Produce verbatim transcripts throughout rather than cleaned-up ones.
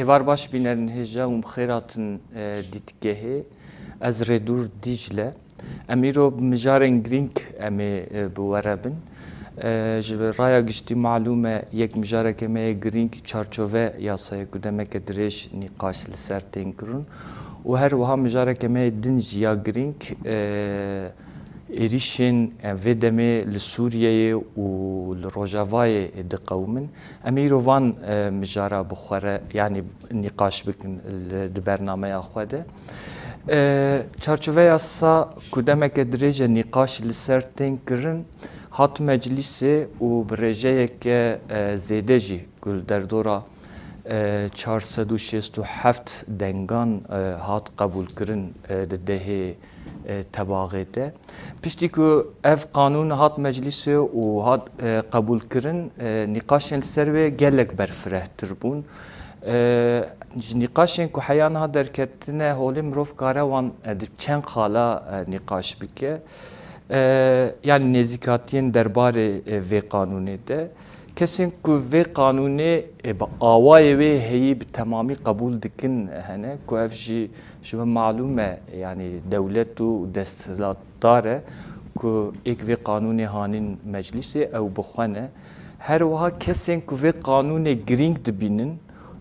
Êvar baş bînerên hêja û bi xêr hatin, e, dîtgehê. Ez Rêdûr Dîcle. Em îro bi mijarên girîng em ê, e, bi we re bin. E, ji raya giştî malûm e, yek mijareke me yê girîng çarçove yasayê ku demeke dirêj nîqaş li ser tên kirin û her wiha mijareke me yê din jî ya girîng, e, êrîşên, e, vê demê li Sûriyeyê û li Rojavayê diqewimin. Em ê îro van, e, mijara bi xwe re, yanî nîqaş bikin li, di bernameya xwe de. E, çarçoveya sa ku demeke dirêj e nîqaş li ser tên kirin, hat meclîsê û bi rêjeyeke, e, zêde jî ku li derdora, e, çar sed û şêst û heft dengan, e, hat qebûlkirin, e, di dehê, e, tebaxê de. Piştî ku ev qanûn hat meclîsê û hat, e, qebûlkirin, e, nîqaşên li ser wê gelek berfirehtir bûn. E, ji nîqaşên ku heya niha derketine holê mirov kare wan, e, di çend xala, e, nîqaş bike. E, yanî nêzîkatiyên derbarê, e, vê qanûnê de. Kesên ku vê qanûnê, e, bi awayê wê heyî bi temamî qebûl dikin hene, ku ev jî ji we malûm e, yanî dewlet û desthilatdar e ku êk vê qanûnê hanîn meclîsê ew bi xwe ne. Her wiha kesên ku vê qanûnê girîng dibînin,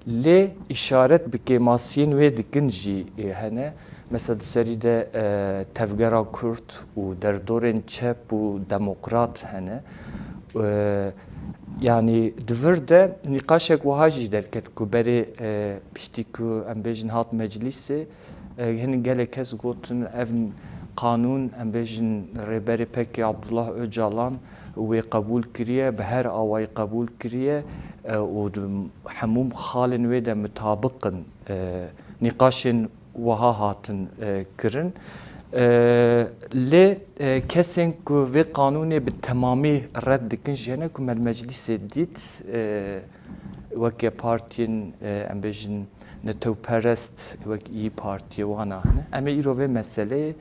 lê îşaret bi kêmasiyên wê dikin jî, e, hene. Mesela di serî de, e, tevgera Kurd û derdorên çep û demokrat hene. E, yanî di vir de nîqaşek wiha jî derket ku berê, e, piştî ku em bêjin hat meclîsê, e, hinek gelek kes gotin ev qanûn, em bêjin rêberê P K Abdullah Ocalan wê qebûl kiriye, bi her awayî qebûl kiriye, e, û di hemû xalên wê de mutabiq in, e, nîqaşên wiha hatin, e, kirin. E, lê, e, kesên ku vê qanûnê bi temamî red dikin jî hene ku me li meclîsê dît, e, weke partiyên, e, em bêjin netewperest, wek İYİ Partiyê wana hene. Em ê îro vê meseleyê,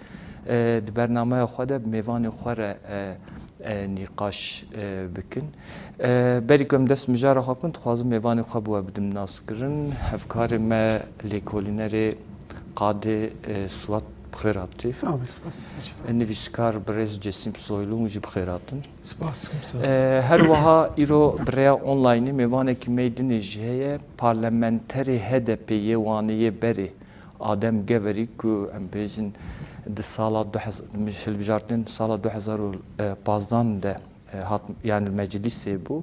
e, di bernameya xwe de bi mêvanê xwe re, e, e, nîqaş, e, bikin. E, berî ku em dest mijara xwe bikin, dixwazim mêvanê xwe bi we bidim naskirin. Hevkarê me lêkolînerê Qadê, e, Suat bi xêr hatî. Sağ ol, spas. E, nivîskar birêz Cesîm Soylu jî bi xêr hatin. Spas, kimse. E, her wiha îro bi rêya onlaynê mêvanekî me yê dinê jî heye. Parlamenterê H D P yê Wanê yê berê Adem Geverî ku em bêjin di sala du hezar, hilbijartin sala du hezar û pazdan de, e, hat, yani meclisê bû.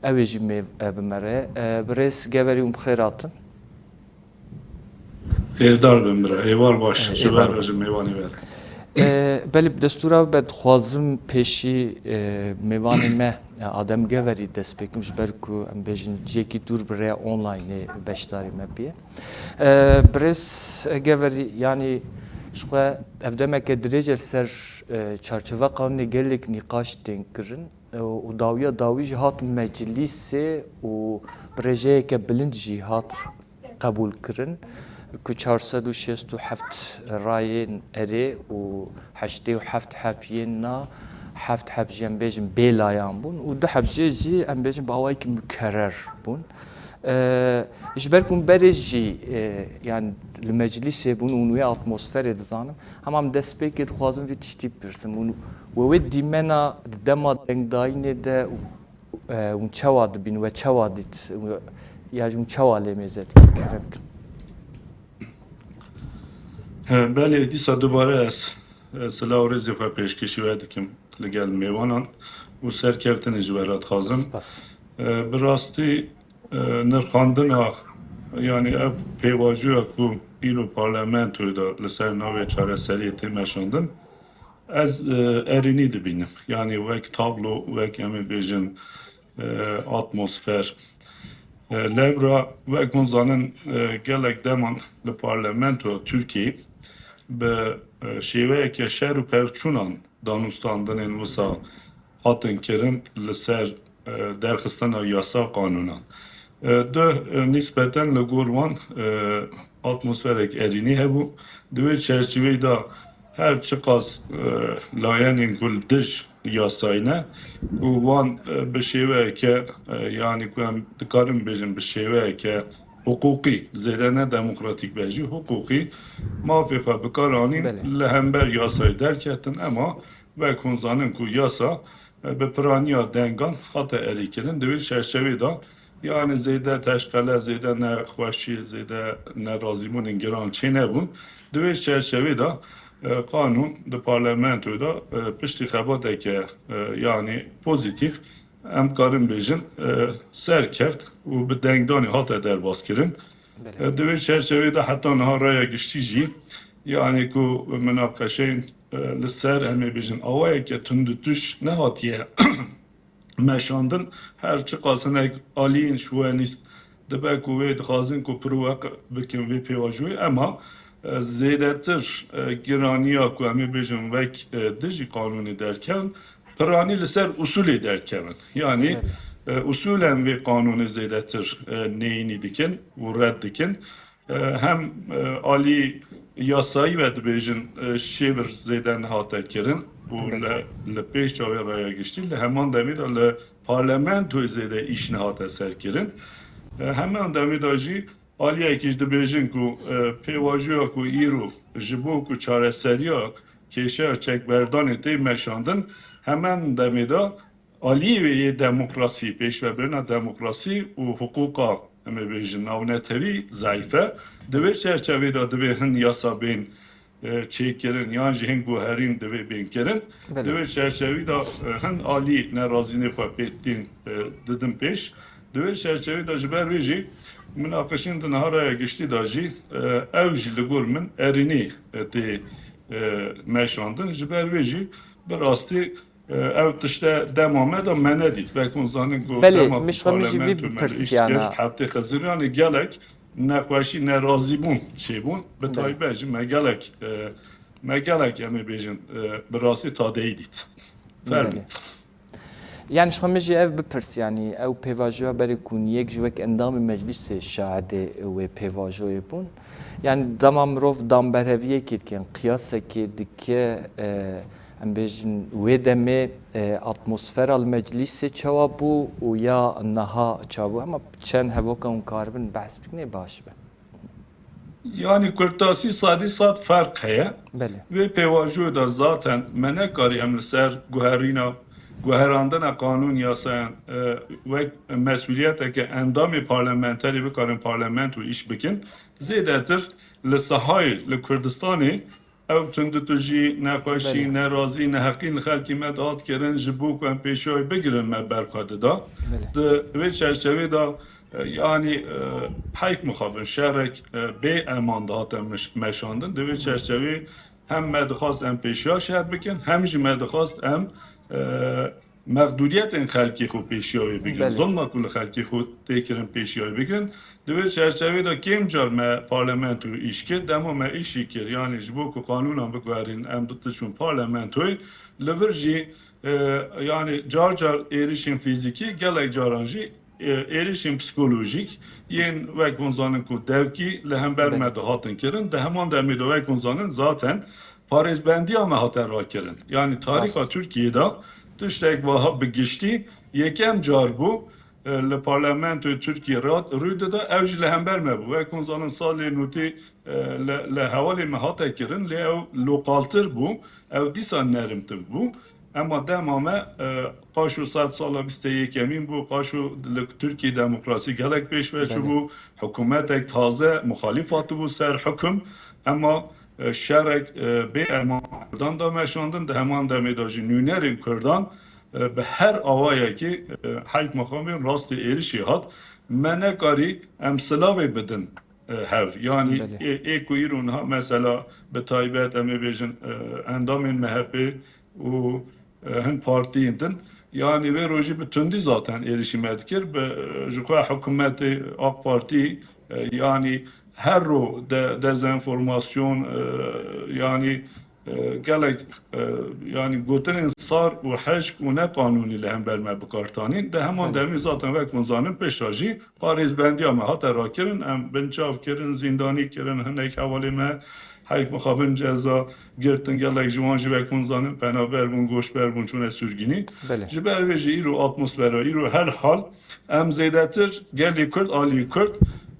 Ew ê jî mêv, e, bi me re. E, birêz Geverî hûn bi xêr hatin. Xêrdar bin bira. Êvar baş. E, ji êvar ber baş. Ji mêvanê ber. E, belê bi destûra we dixwazim pêşî, e, mêvanê me, e, Adem Geverî dest pê kim, ji ber ku em bêjin cihekî dûr bi rêya onlaynê beşdarî me bûye. E, birêz Geverî, yanî ji xwe ev demeke dirêj e li ser, e, çarçova qanûnê gelek nîqaş tên kirin, e, û dawiya dawî jî hat meclîsê û bi rêjeyeke bilind jî hat qebûl kirin ku çar sed û şêst û heft rayên erê û heştê û heft heb yên na, heft heb jî em bêjin bêlayan bûn û du heb jê jî em bêjin bi awayekî mukerer bûn. E, ji ber ku hûn berê jî, e, yani li meclîsê bûn û hûn wê atmosferê dizanin. Hema em destpêkê dixwazim vî tiştî bipirsim. Hûn we wê dîmena di dema dengdayînê de, e, hûn çawa dibîn, we çawa dît? Ya hûn çawa lê mêze dikin? Kerem bikin. He, belê, dîsa dubare ez, e, silav û rêzê xwe pêşkêşî we dikim li gel mêvanan û serkeftinê ji we re dixwazim. Spas. E, bi rastî, e, nirxandina, yanî ev pêvajoya ku îro parlamentoyê de li ser navê çareseriyê tê meşandin, ez, e, erênî dibînim. Yanî wek tablo, wek em ê bêjin, e, atmosfer. E, lewra wek hûn zanin, e, gelek deman li parlamentoya Tirkiyeyê bi, e, şêweyeke şer û pevçûnan danûstandinên wisa hatin kirin li ser, e, derxistina yasa qanûnan. E, duh, e, nîsbeten li gor wan, e, atmosferek erînî hebû. Di wê çerçiveyê de her çiqas, e, layenên ku li dij yasayî ne, ku wan, e, bi şêweyeke, e, yanî ku em dikarin bêjin bi şêweyeke hiqûqî, zêde ne demokratîk be jî, hiqûqî mafê xwe bi kar anîn, Belê. li hember yasayê derketin, ema wek hûn zanin ku yasa, e, bi piraniya dengan hate erêkirin. Di wê çerçevê de, yani zêde teşqele, zêde nexweşî, zêde nerazîbûnên giran çênebûn. Di wê çerçevê de, e, qanûn di parlamentoyê de, e, piştî xebateke, e, yani pozîtîf, em karin bêjin, e, serkeft û bi dengdanê hate derbas kirin. Belê. E, di wê çerçevê de heta niha raya giştî jî, yani ku minaqeşeyên, e, li ser, em ê bêjin, awayeke tundûtûj nehatiye meşandin. Her çiqas hinek aliyên şovenîst dibe ku wê dixwazin ku pirweq bikin vê pêvajoyê, ema, e, zêdetir, e, giraniya ku em ê bêjin wek, e, dijî qanûnê derkevin, piranî li ser usulê derkevin. Yani, Evet. e, usulen vê qanûnê zêdetir, e, neyînî dikin û red dikin. E, hem, e, alî yasayî ve dibêjin, e, şêvir zêde nehate kirin û Evet. li, li pêş çavê raya giştî, li heman demê de li parlamentoyê zêde îş nehate serkirin. E, heman demê de jî aliyekî ji dibêjin ku, e, pêvajoya ku îro ji bo ku çareseriya kêşeya çekberdanê tê meşandin, heman demê de aliyê wê yê demokrasî, pêşvebirina demokrasî û hiqûqa, em ê bêjin, navnetewî zayîf e. Di vê çerçevê de divê hin yasa bên, e, çêkirin yan jî hin guherîn divê bên kirin. Belê. Di vê çerçevê de, e, hin alî nerazînê xwe pê tên, e, didin pêş. Di vê çerçevê de ji ber wê jî minaqeşên di niha raya giştî de jî, e, ew jî li gor min erênî, e, tê, e, meşandin. Ji ber wê jî bi rastî, e, ew tişte dema me de me nedît. Wek hûn zanin ku Belê, dema ku min ji xwe min jî vî parlamento me li îş bipirsiyana. kir, heftê Xiziriyanê gelek nexweşî, nerazîbûn çêbûn. Bi Belê. taybet jî me gelek, e, me gelek, em ê bêjin, e, bi rastî tadeyî dît. Fermî. Belê. Yani ji xwe min jî ev bipirs, yani ew pêvajoya berê ku hûn yek ji wek endamê meclîsê şahidê wê pêvajoyê bûn. Yani dema mirov damberheviyekê dikin, qiyasekê dike, e, em bêjin wê demê, e, atmosfera li meclîsê çawa bû û ya niha çawa bû? Hema çend hevokan hûn karibin behs bikin ê baş be. Yani kurtasî sadî sed ferq heye. Belê. Vê pêvajoyê de zaten me nekarî em li ser guherîna, guherandina qanûn yasayan, e, wek mesûliyeteke endamê parlamenterê bikarin parlamento îş bikin. Zêdetir li sahayê, li Kurdistanê ew tundutujî, nexweşî, Belê. nerazî, neheqîn li xelkê me dihat kirin, ji bo ku em pêşiya wê bigirin me berxwe dida. Belê. Di vê çerçevê de, e, yanî, e, heyf mixabin şerek, e, bê eman dihate miş-, meşandin. Di vê çerçevê hem me dixwast em pêşiya şer bikin, hem jî me dixwast em, e, mexdûriyetên xelkê xwe pêşiya wê bigirin. Belê. Zulma ku li xelkê xwe tê kirin pêşiya wê bigirin. Di vê çerçevê de kêm car me parlamento îş kir, dema me îşî kir, yanî ji bo ku qanûnan biguherînin em diçûn parlamentoyê, li vir jî, e, yanî car car êrişên fîzîkî, gelek caran jî, e, êrişên psîkolojîk yên wek hûn zanin ku devkî li hember me Belê. dihatin kirin. Di heman demê de wek hûn zanin zaten parêzbendiya me hate rakirin. Yanî tarîxa Rast. Tirkiyê de tiştek wiha bi giştî yekem car bû, e, li parlamentoyê Tirkiyê re rû dida, ew jî li hember me bû. Wek hûn zanin salê notî, e, li, li hevalê me hate kirin, lê ew loqaltir bû, ew dîsa nerimtir bû. Ema dema me, e, qaşo sed sala bîst û yekemîn bû, qaşo li Tirkiyê demokrasî gelek pêş ve Belê. çûbû, hikûmetek taze muxalîf hatibû ser hukum. Ema, e, şerek, e, bê eman Kurdan da meşandin, di heman demê de jî nûnerên Kurdan, e, bi her awayekî, e, heyf mexabin rastê êrişê hat. Me nekarî em silavê bidin, e, hev. Yanî Belê. ê, ê ku îro niha mesela bi taybet em ê bêjin, e, endamên M H P û, e, hin partiyên din, yanî vê rojî bi tundî zaten êrişî me dikir. Bi, e, ji xwe hikûmetê A K Partî, e, yanî her ro de-, dezenformasyon, e, yanî, e, gelek, e, yanî gotinên sar û hişk û ne qanûnî li hember me bi kar tanîn. Di heman Belê. demê zaten wek hûn zanin pişta jî parêzbendiya me hate rakirin, em binçav kirin, zîndanî kirin, hinek hevalê me heyf mixabin ceza girtin, gelek ji wan jî wek hûn zanin penaber bûn, goçber bûn, çûne sürgînî. Belê. Ji ber vê jî îro atmosfera, îro her hal em zêdetir gelê Kurd, aliyê Kurd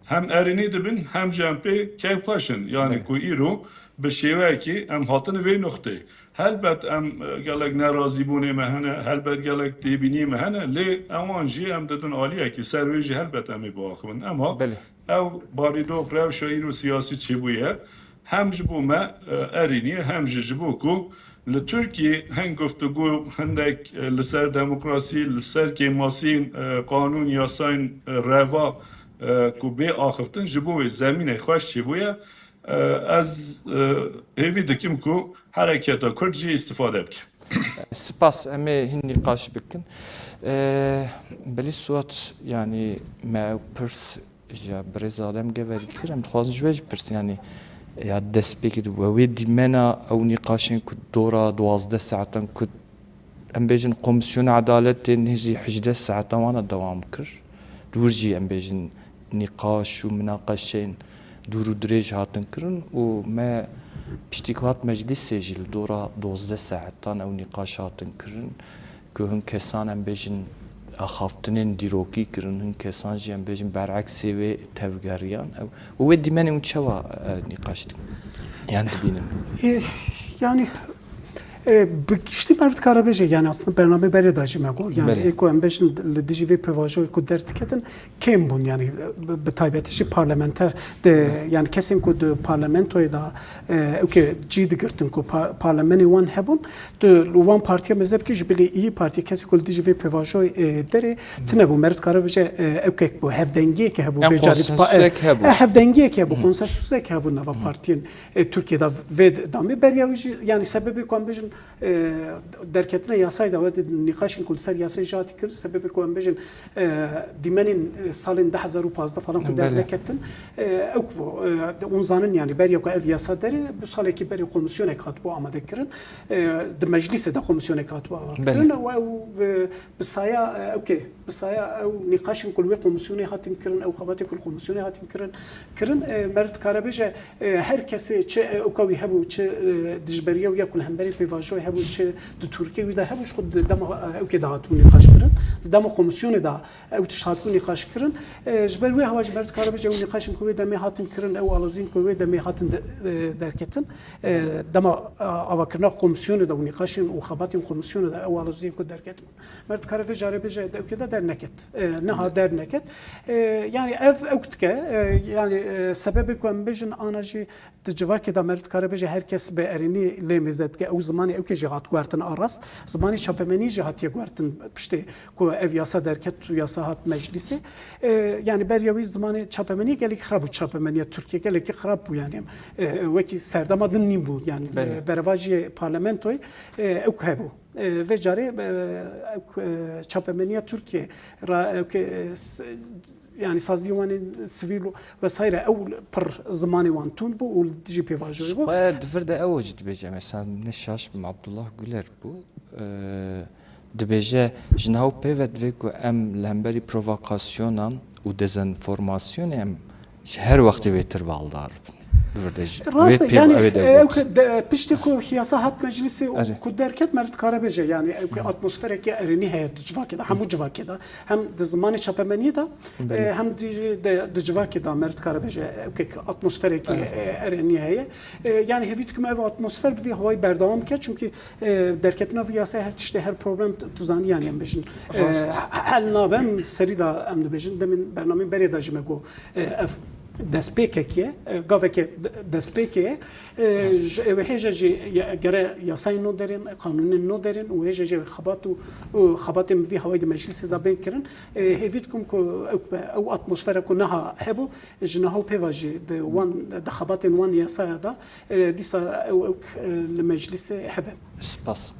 Hem erênî dibin, hem jî em pê keyfxweş in. Yanî Belê. ku îro bi şêweyekî em hatin vê nuqtê. Helbet em, e, gelek nerazîbûnê me hene, helbet gelek têbîniyê me hene, lê ewan jî em didin aliyekî, ser wê jî helbet em ê biaxivin. Ema Belê. ew barîdox, rewşa îro siyasî çêbûye. Hem ji bo me, e, erênî ye, hem jî ji bo ku li Tirkiyê hin guftûgo hindek, e, li ser demokrasî, li ser kêmasiyên, e, qanûn, yasayên, e, reva, e, ku bê axiftin, ji bo wê zemînê xweş çêbûye. E, ez, e, hêvî dikim ku hereketa Kurd jî îstifade bike. Spas, em ê hin nîqaş bikin. E, belê Suat, yanî me ew pirs ji birêz Adem Geverî kir, em dixwazin ji we jî pirsin, yanî ya destpêkê de we wê dîmena ew nîqaşên ku dora duwazdeh saetan ku em bêjin Komîsyona Edaletê nêzî hejdeh saetan wana dewam kir. Li wir jî em bêjin nîqaş û minaqeşeyên dûr û dirêj hatin kirin û me piştî ku hat meclîsê jî li dora duwazdeh saetan ew nîqaş hatin kirin. Ku hin kesan em bêjin axaftinên dîrokî kirin, hin kesan jî em bêjin bereksê wê tevgeriyan. Ew, û wê dîmenê hûn çawa, e, nîqaş dikin? Yan dibînin? E, yani, e, bi giştî meriv dikare bêje, yani aslında bername berê de jî me got. Yani Belê. ê ku em bêjin li dijî vê pêvajoyê ku derdiketin, kêm bûn, yani, bi, bi taybetî jî parlamenter de, yani kesên ku di parlamentoyê de, e, ewkê cî digirtin ku pa-, parlamenê wan hebûn, tu li wan partiya mezhebkî ji bilî İYİ Partî kesê ku li dijî vê pêvajoyê, e, derê tine bû. Meriv dikare bêje, e, ewkek bû, hevdengiyeke hebû Em vê carî pa-, e, konsensusek hebû. e, hevdengiyeke hebû, konsensusek hebû nava partiyên, e, Tirkiye de vê damê beriya wî jî, yani sebebê ku em bêjin, e, derketina yasayê de, wê nîqaşên ku li ser yasayê jî hatî kirin, sebebê ku em bêjin, e, dîmenên, e, salên du hezar û pazdeh falan ku Belê. derneketin, e, ew ku, e, hûn zanin, yani beriya ku ev yasa derê, bi salekî berê komîsyonek hatibû amade kirin, e, di meclîsê de komîsyonek hatibû amade Belê. kirin, û ew, e, bi saya, e, ewkê, bi saya ew nîqaşên ku li wê komîsyonê hatin kirin, ew xebatê ku li komîsyonê hatin kirin, kirin, e, meriv dikare bêje, e, her kesê çi, e, ewka wî hebû, çi, e, dijberiya wî ya ku li hemberî pêvajoyê hebû, çi di Tirkiyê wî de hebû, ji xwe di dema, e, ewkê de hatibû nîqaş kirin. Di dema komîsyonê de ew tişt hatibû nîqaş kirin. E, ji ber wê hewa jî meriv dikare bêje, ew nîqaşên ku wê demê hatin kirin, ew aloziyên ku wê demê hatin de, e, derketin, e, dema, e, avakirina komîsyonê de û nîqaşên û xebatên komîsyonê de ew aloziyên ku derketin. Meriv dikare vê carê bêje, di ewkê de derneket. E, niha derneket. E, yani ev ewk dike, e, yani, e, sebebê ku em bêjin ana jî di civakê de meriv dikare bêje her kes bi erênî lê mêze dike. Ew zimanê ewkê jî hat guhertin a rast. Zimanê çapemenî jî hatiye guhertin piştê ku ev yasa derket û yasa hat meclîsê. E, yani beriya wî zimanê çapemenî gelekî xirab bû. Çapemeniya Tirkiye gelekî xirab bû yani. E, wekî serdema din nîn bû. Yani, Belê. e, berevajiyê parlamentoyê, e, ewk hebû. E, vê carê, e, ew, e, çapemeniya Tirkiye ra, ew, e, s-, yani saziyê wan ên sivîl û vesaire ew pir zimanê wan tund bû û li dijî pêvajoyê bû. Xwe di vir de ew jî dibêje, mesela ne şaş bim, Abdullah Güler bû. E, dibêje, ji niha û pê ve divê ku em li hemberî provokasyonan û dezenformasyonê em ji her wextê bêtir baldar bin. Li vir de jî. Rast e, yani, ew de, piştî ku yasa hat meclisê û ku derket, meriv dikare bêje, yani, ew ku atmosfereke erênî heye di civakê de, hemû civakê de, hem di zimanê çapemeniyê de, Belê. e, hem di, de, di civakê de, meriv dikare bêje, ew ku atmosfereke, e, erênî heye. E, yani, hêvî dikim ev atmosfer bi vî hawayî berdewam bike, çunkî, e, derketina vî yasayê her tiştê, her problem, tu, tu zanî, yani, em bêjin, e, Rast. he-, hel nabe, em serî de em dibêjin, demên bernameyên berê de jî me got, e, ev destpêkekê ye, e, gaveke de-, destpêkê ye. E, ji, ew hêje jî ya-, gere yasayên nû derên, qanûnên nû derên û hêje jî xebat û, û xebatên bi vî hawayî di meclisê de bên kirin. E, hêvî dikim ku ew, ew atmosfere ku niha hebû, ji niha û pê ve jî di wan, di xebatên wan yasaya de, e, dîsa ew, ew, e, li meclisê hebe. Spas.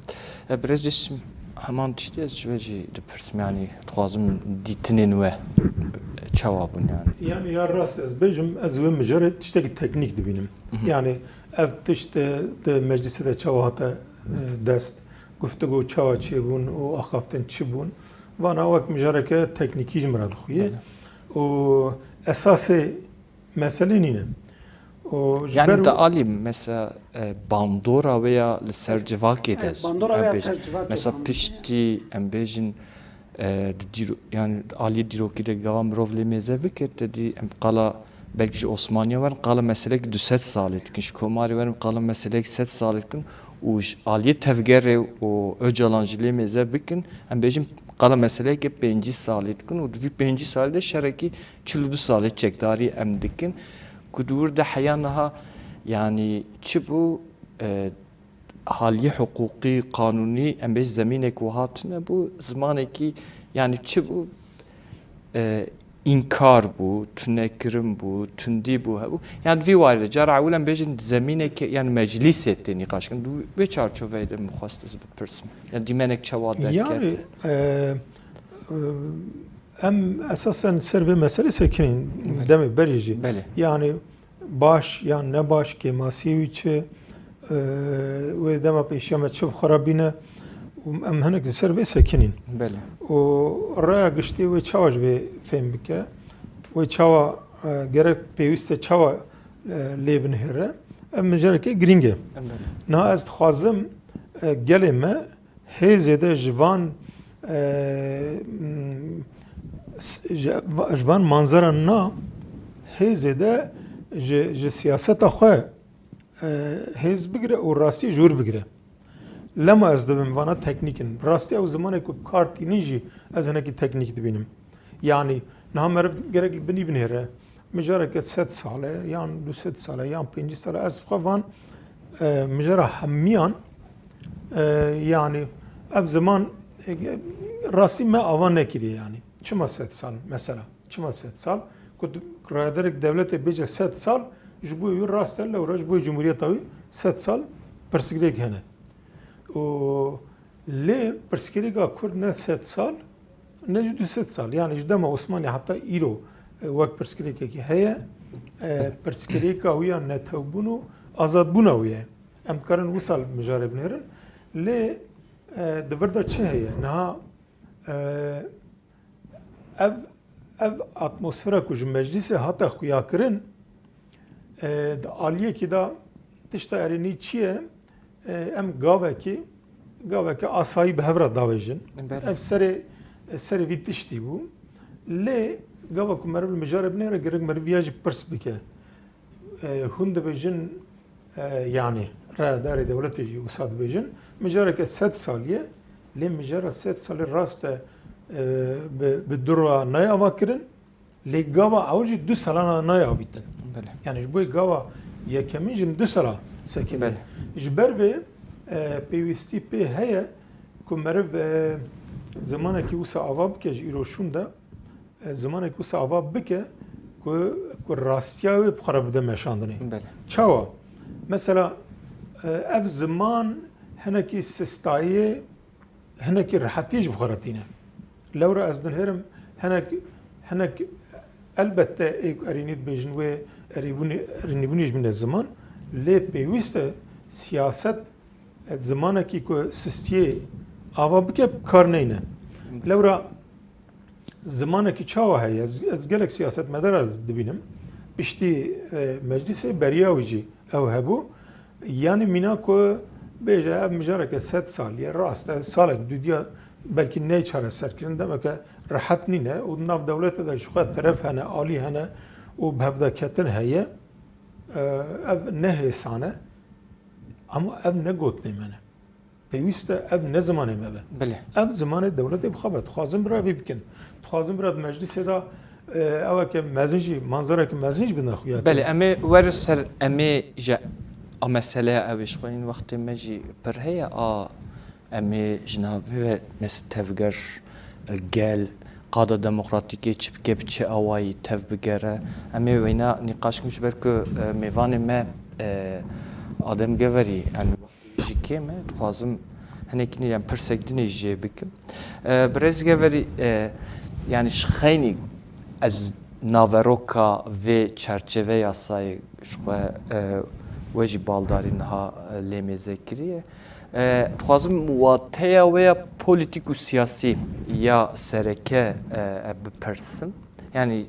E, Birêz Cesim, heman tiştî ez ji we jî dipirsim, yanî dixwazim dîtinên we çawa bûn, yanî? Yanî ya rast ez bêjim, ez wê mijarê tiştekî teknîk dibînim. Mhm. Yanî ev tişt, e, di meclisê de çawa hate, e, dest, guftûgo çawa çêbûn û axaftin çi bûn? Vana wek mijareke teknîkî ji min re dixuye. Belê. Û esasê meselê nîne. Û ji ber Yani di alî mesela, e, bandora wê ya li ser civakê de, Evet, bandora wê ya em bêjin. Ser civakê, Mesela bandora. Piştî em bêjin, E, di dîro-, yani aliyê dîrokî de gava mirov lê mêze bike, te dî em qala belkî ji Osmaniya werin, qala meselek du sed salê dikin, ji Komarê werin qala meselek sed salê dikin û ji aliyê tevgerê û Ocalan jî lê mêze bikin, em bêjin qala meseleke pêncî salê dikin û di vî pêncî salê de şerekî çil û du salê çekdarî em dikin. Ku di wir de heya niha, yani çi bû, e, haliyê hiqûqî, qanûnî, em bêjin zemînek wiha tune bû, zimanekî, yani çi bû, e, înkar bû, tunekirin bû, tundî bû, hebû. Yani di vî warî de, cara ewil em bêjin zemîneke, yani meclîsê tê nîqaş kirin. Di wê çarçoveyê de min xwest ez bipirsim. Yani dîmenek çawa derkete? Yani, e, e, em esasen ser vê meselê sekinîn, belê, demê berê jî. Belê. Yani baş yan ne baş, kêmasiyê wî çi, e, wê dema pêşiya me çi bi xwe re bîne, û em hinek li ser vê sekinîn. Belê. Û raya giştî wê çawa ji vê fêm bike, wê çawa, e, gerek pêwîst e çawa, e, lê binihêre, ev mijareke girîng e. Belê. Niha ez dixwazim, e, gelê me hêzê de ji van, e, s-, ji va-, ji van manzera na hêzê de ji, ji siyaseta xwe, e, hêz bigire û rastî ji wir bigire. Lema ez dibim vana teknîk in. Rastî ew zimanek ku bi kar tînin jî ez hinekî teknîk dibînim. Yanî niha meriv gerek li binî binêre. Mijareke sed sal e, yan du sed sal e, yan pêncî sal e. Ez xwe van, e, mijara hemiyan, e, yanî ev ziman, e, rastî me ava nekiriye yanî. Çima sed sal mesela? Çima sed sal? Ku tu raderek dewletê bêje sed sal, ji bo wî rast e, lewra ji bo cumhuriyeta wî sed sal pirsgirêk hene. Û lê pirsgirêka Kurd ne sed sal, ne jî du sed sal. Yani ji dema Osmanî heta îro, e, wek pirsgirêkekî heye, e, pirsgirêka wî ya netewbûn û azadbûna wî ye. Em dikarin wisa mijarê binêrin. Lê, e, di vir de çi heye? Niha, e, ev, ev atmosfera ku ji meclîsê hate xuyakirin, e, di aliyekî de tişta erênî çi ye? E, em gavekî, gaveke asayî bi hev re davêjin. Belê. Ev serê, serê vî tiştî bû. Lê gava ku meriv li mijarê binêre, gerek meriv ya jî pirs bike. E, hûn dibêjin, e, yanî rayedarê dewletê jî wisa dibêjin, mijareke sed salî ye, lê mijara sed salî rast e, e, bi, bi du roya nayê ava kirin, lê gava ew jî du salana nayê avîtin. Belê. Yani ji bo gava yekemîn jî du sala sekine. Belê. Ji ber vê, e, pêwîstî pê heye ku meriv, e, zimanekî wisa ava bike ji îro şûn de, e, zimanek wisa ava bike ku, ku rastiya wê bi xwe re bide meşandinê. Belê. Çawa? Mesela, e, ev ziman hinekî sistayê, hinekî rehetî ji bi xwe re tîne. Lewra ez dinêrim hinek, hinek elbette ê ku erênî dibêjin wê erêbûnê, erênîbûnê ji bîne ziman, lê pêwîst e siyaset, e, zimanekî ku sistiyê ava bike, bi kar neyne. Lewra zimanekî çawa heye? Ez, ez gelek siyasetmedara dibînim. Piştî, e, meclîsê beriya wî jî ew hebû. Yanî mîna ku bêje ev mijareke sed salî ye, rast e, salek dudiya belkî neyê çareserkirin, demeke rehet nîne û di nav dewletê de ji xwe teref hene, alî hene û bi hevdeketin heye. E, ev ne hêsan e. Ama ev ne gotinê me ne. Pêwîst e ev ne zimanê me be. Belê. Ev zimanê dewletê bi xwe be. Dixwazin bira vî bikin. Dixwazin bira di meclîsê de, e, eweke mezin jî, manzareke mezin jî bidin xuya. Belê, em ê werin ser, em ê ji a meseleya ew ê ji xwe yên wextê me jî pir heye, a em ê ji nav ve mes-, tevger, e, gel, qada demokratîkê çi bike, bi çi awayî tev bigere. Em ê weyna nîqaş bikin ji ber ku, e, mêvanê me, e, Adem Geverî, em Ji kêm e, dixwazim hinekî nî, em pirsek dinê jê bikim. E, birêz Geverî, e, yani ji xeynî ez naveroka vê çerçeve yasayê ji xwe, e, we jî baldarî niha, e, lê mêze kiriye. E, dixwazim wateya wê ya polîtîk û siyasî ya sereke, e, e, bipirsim. Yani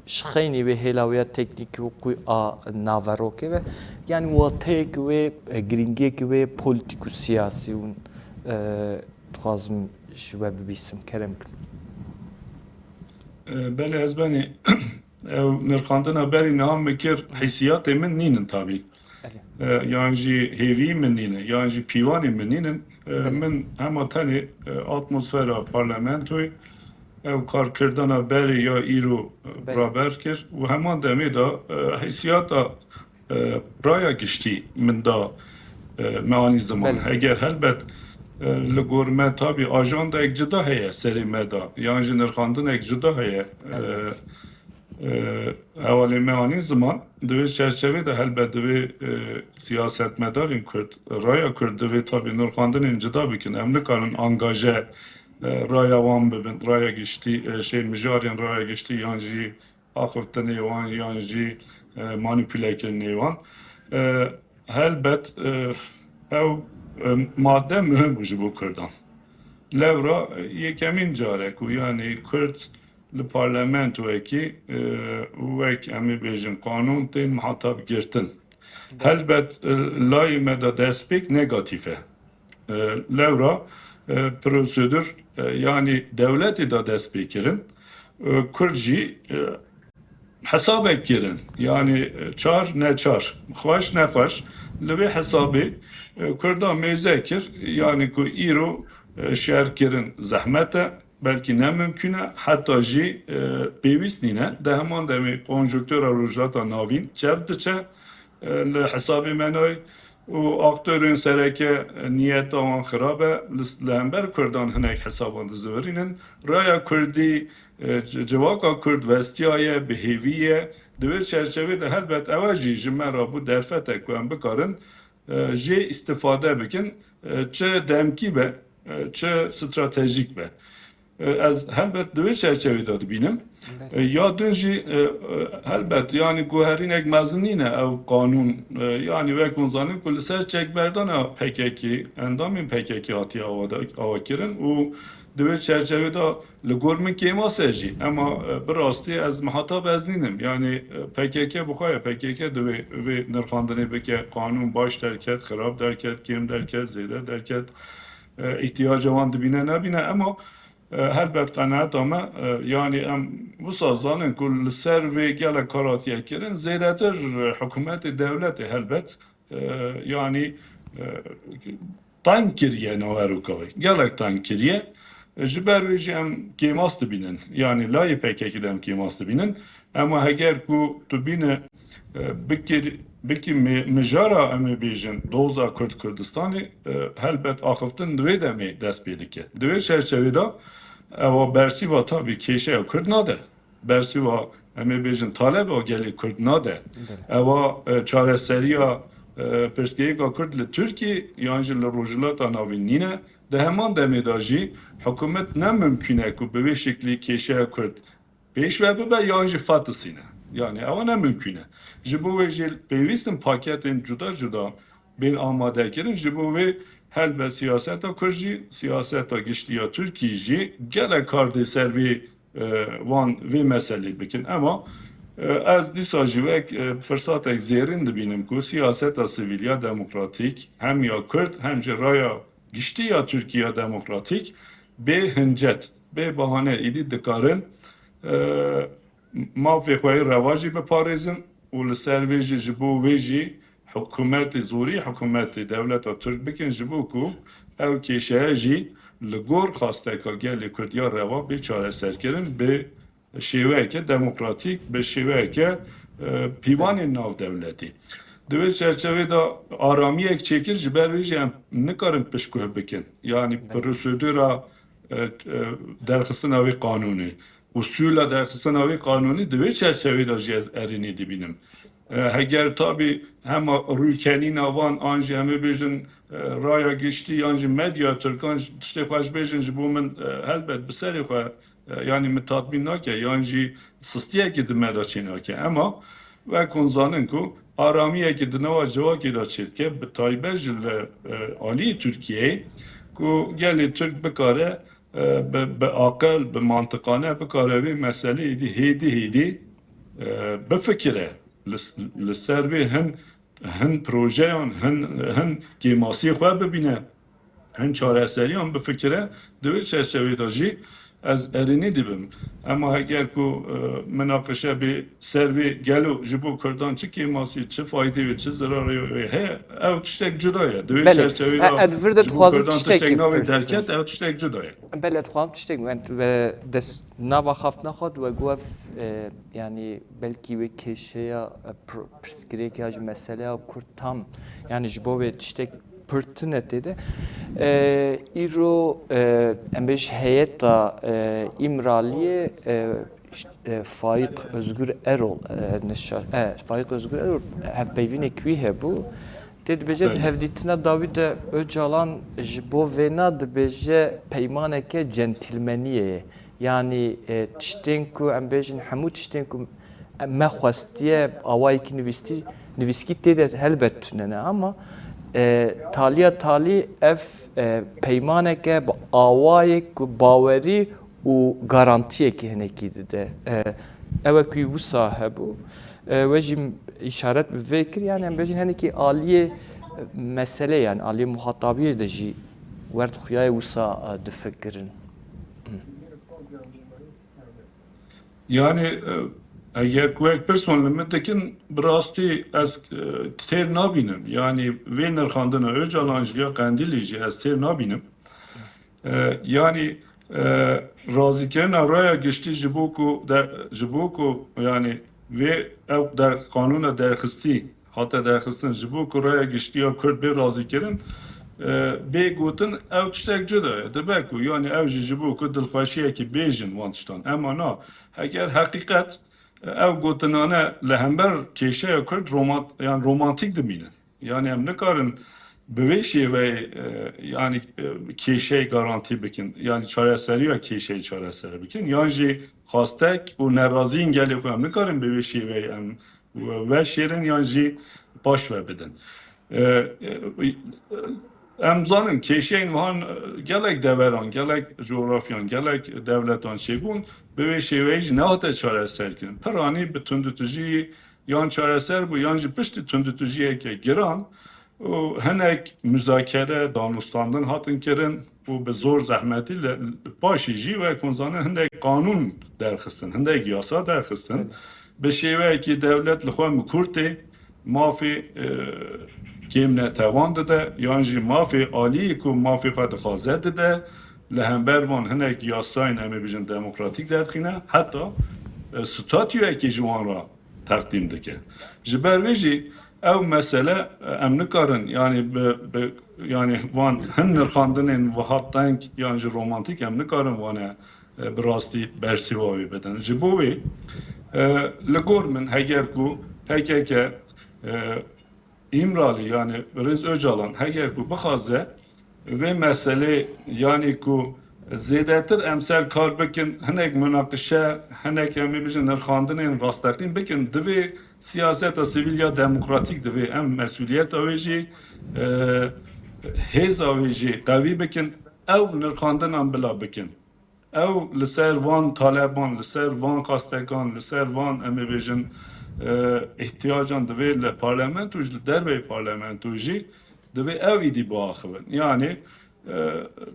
ji xeynî wê hêla wê ya teknîkî û qûy a naverokê ve, yani wateyek wê, e, girîngiyek wê polîtîk û siyasî hûn, e, dixwazim ji we bibîsim, kerem kin. E, belê ez benî ew nirxandina berî niha min kir, hîsiyatê min nînin tabî. E, yan jî hêviyî min nîne, yan jî pîvanê min nînin. E, min hema tenê, e, atmosfera parlamentoyê, ew karkirdana berê ya îro, e, raber kir û heman demê de, e, hîsiyata e, raya giştî min da, e, me anî ziman. Belê. Heger helbet, e, li gor me tabî ajandayek cida heye serê me da, yan jî nirxandinek cida heye. E, Elbet. E, hevalê me anî ziman, di vê çerçevê de helbet divê, e, siyasetmedarên Kurd, raya Kurd divê tabî nirxandinên cida bikin. Em nikarin angaje, e, raya wan bibin, raya giştî, e, şey, mijarên raya giştî yan jî axiftinê wan yan jî, e, manîpulekirinê wan. E, helbet, e, ew, e, madde muhim bû ji bo Kurdan. Lewra, e, yekemîn carek û, yanî Kurd li parlamentoyekî, e, wek em ê bêjin qanûn tên mihetab girtin. Helbet, e, layê me de destpêk negatîf e. E, lewra, e, prosedûr, e, yanî dewletê de dest pê kirin. E, Kurd jî, e, hesabek kirin. Yanî, e, çar ne çar, xweş ne xweş, li vê hesabê, e, Kurda mêze kir, yanî ku îro, e, şer kirin zehmet e, belkî ne mimkûn e, heta jî, e, pêwîst nîne. Di heman demê konjonktura Rojhilata Navîn çev diçe, e, li hesabê me nayê û aktorên sereke, e, niyeta wan xirab e, li, li hember Kurdan hinek hesaban dizivirînin. Raya Kurdî, e, ci-, civaka Kurd westiyaye, bi hêvî ye. Di vê çerçevê de helbet ewe jî ji me re bû derfetek ku em bikarin, e, jê îstifade bikin, e, çi demkî be, e, çi stratejîk be. E, ez helbet di vê çerçevê de dibînim. Belê. E, ya din jî, e, e, helbet, yanî guherînek mezin nîne ew qanûn, e, yanî wek hûn zanin ku li ser çekberdana P K K, endamên P K K hatiye awada-, awakirin û di vê çerçevê de li gor min kêmas e jî. Ema, e, bi rastî ez mihetab ez nînim. Yanî, e, P K K bi xwe ye, P K K divê vê nirxandinê bike, qanûn baş derket, xirab derket, kêm derket, zêde derket, e, îhtiyaca wan dibîne nebîne. Ema, e, helbet qenaeta me, e, yanî em wisa zanin ku li ser vê gelek kar hatiye kirin, zêdetir, e, hikûmetê dewletê helbet, e, yanî, e, teng kiriye naveroka wê. Gelek teng kiriye. E, ji ber wê jî em kêmas dibînin. Yanî layê P K K de em kêmas dibînin. Ema heger ku tu bîne, e, bikir-, bikî mi-, mijara, em ê bêjin, doza Kurd Kurdistanê, e, helbet axiftin di vê demê dest pê dike. Di vê çerçevê de ewa bersîva tabî kêşeya Kurd nade. Bersîva, em ê bêjin, taleba gelê Kurd nade. Belê. Ewa, e, çareseriya, e, pirsgirêka Kurd li Tirkiyê yan jî li Rojhilata Navîn nîne. Di heman demê de jî hikûmet ne mimkûn e ku bi vê şeklî kêşeya Kurd pêş ve bibe yan jî fetisîne. Yanî ewa ne mimkûn e. Ji bo wê jî pêwîst in paketên cuda cuda bên amadekirin. Ji bo wê helbet siyaseta Kurd jî, siyaseta giştî ya Tirkiyê jî gelek kar dê ser vê, e, wan vê meselê bikin. Ema, e, ez dîsa jî wek, e, firsatek zêrîn dibînim ku siyaseta sivîl ya demokratîk hem ya Kurd hem jî raya giştî ya Tirkiye demokratîk bê hincet, bê bahane êdî dikarin, e, mafê xwe yê reva jî biparêzin û li ser vê jî, ji bo wê jî hikûmetê, zorî hikûmetê dewleta Tirk bikin, ji bo ku ew kêşeye jî li gor xwasteka gelê Kurd ya reva bê çareserkirin, bi şêweyeke demokratîk, bi şêweyeke, e, pîvanên navdewletî. Di wê çerçevê de aramiyek çêkir, ji ber wê jî em nikarin piştguh bikin. Yanî, belê, prosedura, e, e, derxistina wê qanûnê, usûla derxistina wê qanûnê di wê çerçevê de jî ez erênî dibînim. E, heger tabî hema rûkenîna van an jî em ê bêjin, e, raya giştî yan jî medya Tirkan tiştê xwe ji bêjin ji bo min, e, helbet bi serê xwe, e, yanî min tatmîn nake yan jî sistiyekê di me de çênake. Ema wek hûn zanin ku aramiyekê di nava civakê de çêdike, bi taybet jî li, e, aliyê Tirkiyeyê ku gelê Tirk bikare, e, bi, bi aqil, bi mantiqane bikare vê meseleyê dî hêdî hêdî, e, bifikire. Li, li ser vê hin, hin projeyan, hin, hin kêmasiyê xwe bibîne, hin çareseriyan bifikire. Di wê çerçevê de jî ez erênî dibim. Ema heger ku, e, minaqeşe bê ser vê gelo ji bo Kurdan çi kêmasî, çi faydê wê, çi zirarê wê heye, ew tiştek cuda ye. Di wê Belê. çerçevê E, de ez vir de ji bo dixwazim Kurdan tiştek tiştek navê bipirsim. derket, ew tiştek cuda ye. Belê, dixwazim tiştek, yani, ve dest nava xaftina xwe we got, e, yani, belkî wê kêşeya, e, pr-, pirsgirêk ya ji meseleya Kurd tam, yani, ji bo wê tiştek pir tune tê de. E, îro, e, em bêj heyeta, e, Îmraliyê, e, ş-, e, Faîq Özgür Erol, e, nişa-, e, Faîq Özgür Erol hevpeyvînek wî hebû. Tê dibêje di Belê. hevdîtina dawî de Ocalan ji bo vêna dibêje peymaneke centîlmeniyê ye. Yanî, e, tiştên ku em bêjin, hemû tiştên ku me xwestiye, awayekî nivîstî-, nivîskî tê de helbet tune ne, ama, e, taliya talî ev, e, peymaneke bi awayek ku bawerî û garantiyekî hinekî dide. E, ew e ku wisa hebû. E, we jî îşaret bi vê kir, yani em bêjin hinekî aliyê, e, mesele, yani aliyê muhatabiyê de jî werd xuyaye wisa, e, difikirin. Yani, e, eger ku wek pirsvan li min dikin, bi rastî ez, e, têr nabînim. Yani vê nirxandina Ocalan jî ya Qendîlî jî ez têr nabînim. E, yani, e, razîkirina raya giştî ji bo ku de, ji bo ku, yani, vê ew der-, qanûna derxistî hate derxistin, ji bo ku raya giştî ya Kurd bê razîkirin, e, bê gotin ew tiştek cuda ye. Dibe ku, yani, ew jî ji bo ku dilxweşiyekî bêjin wan tiştan. Ema na, heger heqîqet, e, ew gotinane li hember kêşeya Kurd romant-, yani romantîk dimînin. Yani em nikarin bi vê şêveyê, e, yani, e, kêşeyê garantî bikin, yani çareseriya kêşeyê çareser bikin, yan jî xwastek û nerazîyên gelê xwe em nikarin bi vê şêveyê em veşêrin yan jî paş ve bidin. E, e, em zanin kêşeyên wihan, e, gelek deveran, gelek cografyan, gelek dewletan çêbûn, bi vê şêveyê jî nehate çareserkirin. Piranî bi tundutujî yan çareser bû, yan jî piştî tundutujiyeke giran û hinek muzakere, danûstandin hatin kirin û bi zor zehmetî li, paşî jî wek hûn zanin hinek qanûn derxistin, hinek yasa derxistin. Bi şêweyekî dewlet li xwe mikur tê, mafê, e, kêmnetewan dide, yan jî mafê aliyê ku mafê xwe dixwaze dide, li hember van hinek yasayên, em ê bijin, demokratîk derxîne, heta, e, statuyekê ji wan re teqdîm dike. Ji ber vê jî ew mesele, e, em nikarin, yani bi, bi, yani van hin nirxandinên wiha teng yan jî romantîk em nikarin wane, e, bi rastî bersiva wê bidin. Ji bo wê, e, li gor min heger ku P K K, e, Îmralî, yani Birêz Ocalan heger ku bixwaze vê meselê, yani ku zêdetir em ser kar bikin, hinek munaqişe, hinek em ê bijin nirxandinên rasteqîn bikin, divê siyaseta sivîl ya demokratîk divê em mesûliyeta wê jî, e, hêza wê jî qewî bikin, ew nirxandinan bila bikin. Ew li ser van taleban, li ser van xastekan, li ser van, em ê bêjin, e, ihtiyacan divê li parlamento jî, li derveyî parlamento jî divê ew îdî biaxivin. Yani, e,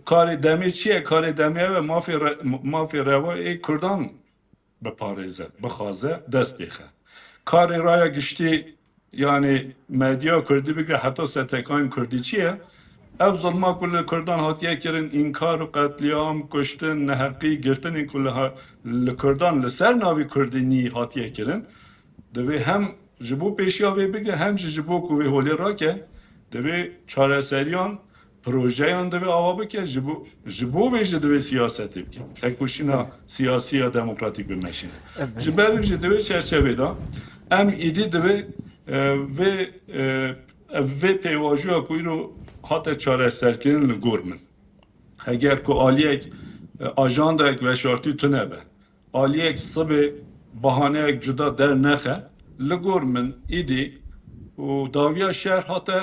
karê demê çi ye? Karê demê ew e, mafê re-, mafê rewa ê Kurdan biparêze, bixwaze, dest pê xe. Karê raya giştî, yani medya kurdî bigire heta S T K'ên kurdî çi ye? Ev zilma ku li Kurdan hatiye kirin, înkar û qetlîam, kuştin, neheqî, girtinên ku li ha-, li Kurdan li ser navî kurdînî hatiye kirin, divê hem ji bo pêşiya vê bigire, hem jî ji bo ku vê holê rake, divê çareseriyan, projeyan divê ava bike, ji bo, ji bo vê jî divê siyasetê bike. Tekoşîna siyasî ya demokratîk bimeşîne. Ji ber vê jî di vê çerçevê de em îdî divê, e, vê, e, vê pêvajoya ku îro hate çareserkirin li gor min. Heger ku aliyek, e, ajandayek veşartî tune be, aliyek sibê bahaneyek cuda dernexe, li gor min îdî û dawiya şer hate,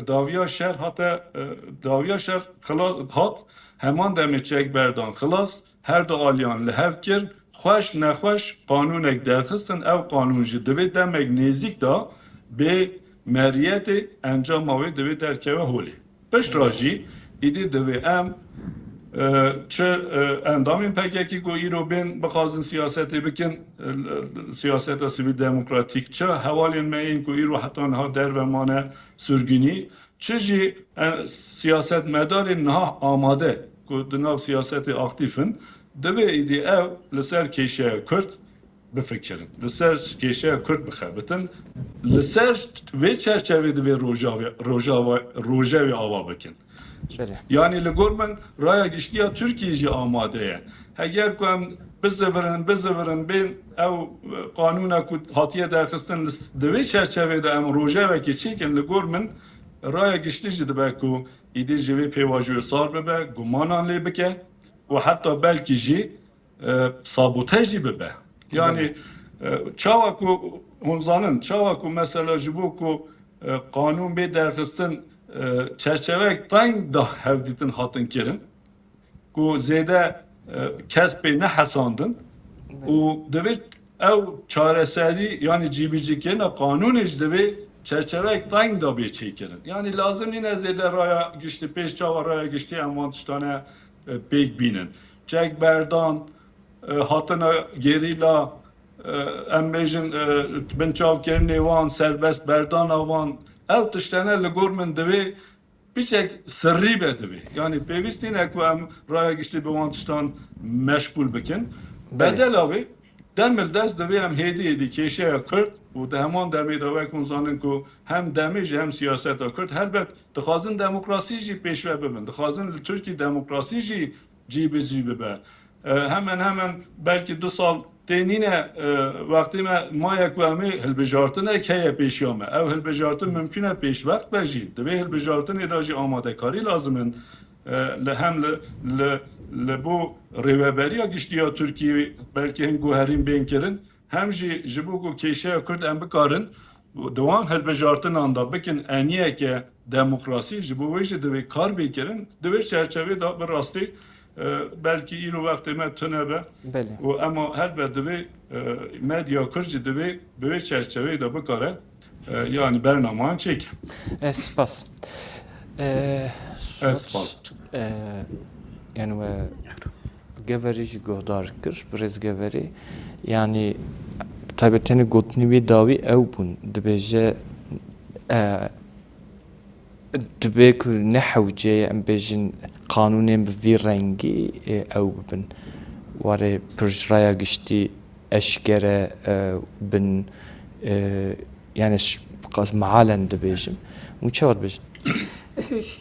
dawiya şer hate, e, dawiya şer xila-, hat, heman demê çek berdan xilas, her du aliyan li hev kir, xweş nexweş qanûnek derxistin, ew qanûn jî divê demek nêzîk de bê meriyetê, encama wê divê derkeve holê. Pişt re jî îdî divê em, E, çi, e, endamên P K K ku îro bên bixwazin siyasetê bikin, e, siyaseta sivîl demokratîk, çi hevalên me yên ku îro heta niha derve mane sirgûnî, çi jî, e, siyasetmedarên niha amade ku di nav siyasetê aktîf in, divê îdî ew li ser kêşeya Kurd bifikirin. Li ser kêşeya Kurd bixebitin. Li ser vê çerçevê divê Rojavê, Rojava, Rojevê ava bikin. Belê. Yanî li gor min raya giştî ya Tirkiyê jî amade ye. Heger ku em bizivirin, bizivirin bên ew, e, qanûna ku hatiye derxistin li s-, di vê çerçevê de em rojevekê çêkin, li gor min raya giştî jî dibe ku îdî ji vê pêvajoyê sar bibe, gumanan lê bike û heta belkî jî e, sabote jî bibe. Yanî, e, çawa ku hûn zanin, çawa ku mesela ji bo ku, e, qanûn bê derxistin, e, çerçeveyek teng da hevdîtin hatin kirin, ku zêde, e, kes pê nehesandin û divê ew çareserî, yanî cîbicîkirina qanûnê jî divê çerçeveyek teng da bê çêkirin. Yanî lazim nîne zêde raya giştî pêş çawa raya giştî em van tiştane, e, pêk bînin. Çek berdan, e, hatina gerîla, e, em bêjin, e, binçavkirinê wan, serbest berdana wan, ev tiştene li gor min divê piçek sirrî be divê. Yanî pêwîst nîne ku em raya giştî bi wan tiştan meşgûl bikin. Belê. Bedela vê, dem li dest divê em hêdî hêdî kêşeya Kurd û di heman demê de wek hûn zanin ku hem demê jî hem siyaseta Kurd helbet dixwazin demokrasî jî pêşve bibin. Dixwazin li Tirkî demokrasî jî cî bi cî bibe. E, hemen hemen belkî du sal tê nîne, e, wextê me maye ku em ê hilbijartinek heye pêşiya me. Ew hilbijartin mimkun e pêşwext be jî. Di vê hilbijartinê de jî amadekarî lazim in. E, li hem li, li, li bo rêveberiya giştî ya Tirkiyê belkî hin guherîn bên kirin. Hem jî ji bo ku kêşeya Kurd em bikarin di wan hilbijartinan de bikin eniyeke demokrasî, ji bo wê jî divê kar bê kirin. Di vê çerçevê de bi rastî, e, belkî îro wextê me tune be. Belê. Û ema helbet divê, e, medya Kurd jî divê bi vê çerçeveyê de bikare, e, yanî bernameyan çêke. Ez spas. E, Ez spas. E, yani we Geverî jî guhdar kir, birêz Geverî. Yanî, taybet tenê gotinê wî dawî ew bûn. Dibêje, e, dibe ku ne hewce ye, em bêjin, qanûnên bi vî rengî, e, ew bibin. Warê pir ji raya giştî eşkere, e, bin, e, yani ş-, qas mealen dibêjim. Hûn çawa dibêjin?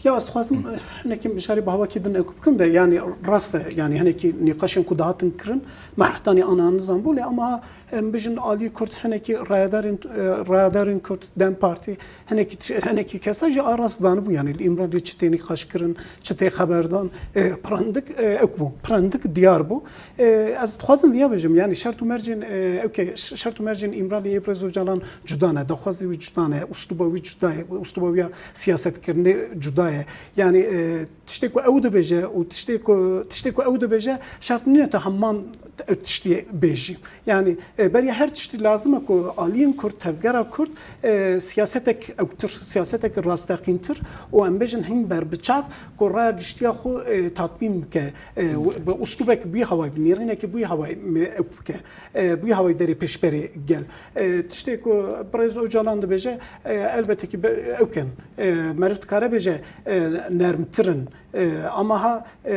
Ya ez dixwazim, eh, hinekî bijarî bi hawakî din ew bikim de, yani rast e, yani hinekî nîqaşên ku dihatin kirin, me hetanî ana nizan bû, lê ama em bijin alî Kurd hinekî rayedarên, eh, rayedarên Kurd, dem Partî, hinekî ti-, hinekî kesa jî a rast zanibû, yani li Îmralî çi tê nîqaş kirin, çi tê xeberdan, eh, pirandik, eh, ew bû, pirandik diyar bû. Eh, ez dixwazim viya bijim, yani şert û mercên, eh, ew ke, ş-, şert û mercên Îmralî ê Birêz Ocalan cuda ne, daxwazê wî cuda ne, usluba wî cuda ye, usluba wî ya siyasetkirinê cuda ye. Yani, e, tiştê ku ew dibêje û tiştê ku, tiştê ku ew dibêje şert nîne te heman ew tiştî bêjî. Yani, e, beriya her tiştî lazim e ku aliyên Kurd, tevgera Kurd, e, siyasetek ewtir, siyasetek rasteqîntir û em bêjin hin berbiçav ku raya giştiya xwe, e, tatmîn bike, e, bi uslubek bûyî hawayî, bi nêrînekî bûyî hawayî me ew bike, e, bûyî hawayî derê pêşberê gel. E, tiştê ku Birêz Ocalan dibêje, e, elbette ki be-, ew kin. E, meriv dikare bêje, e, nermtir in. E, ama ha, e,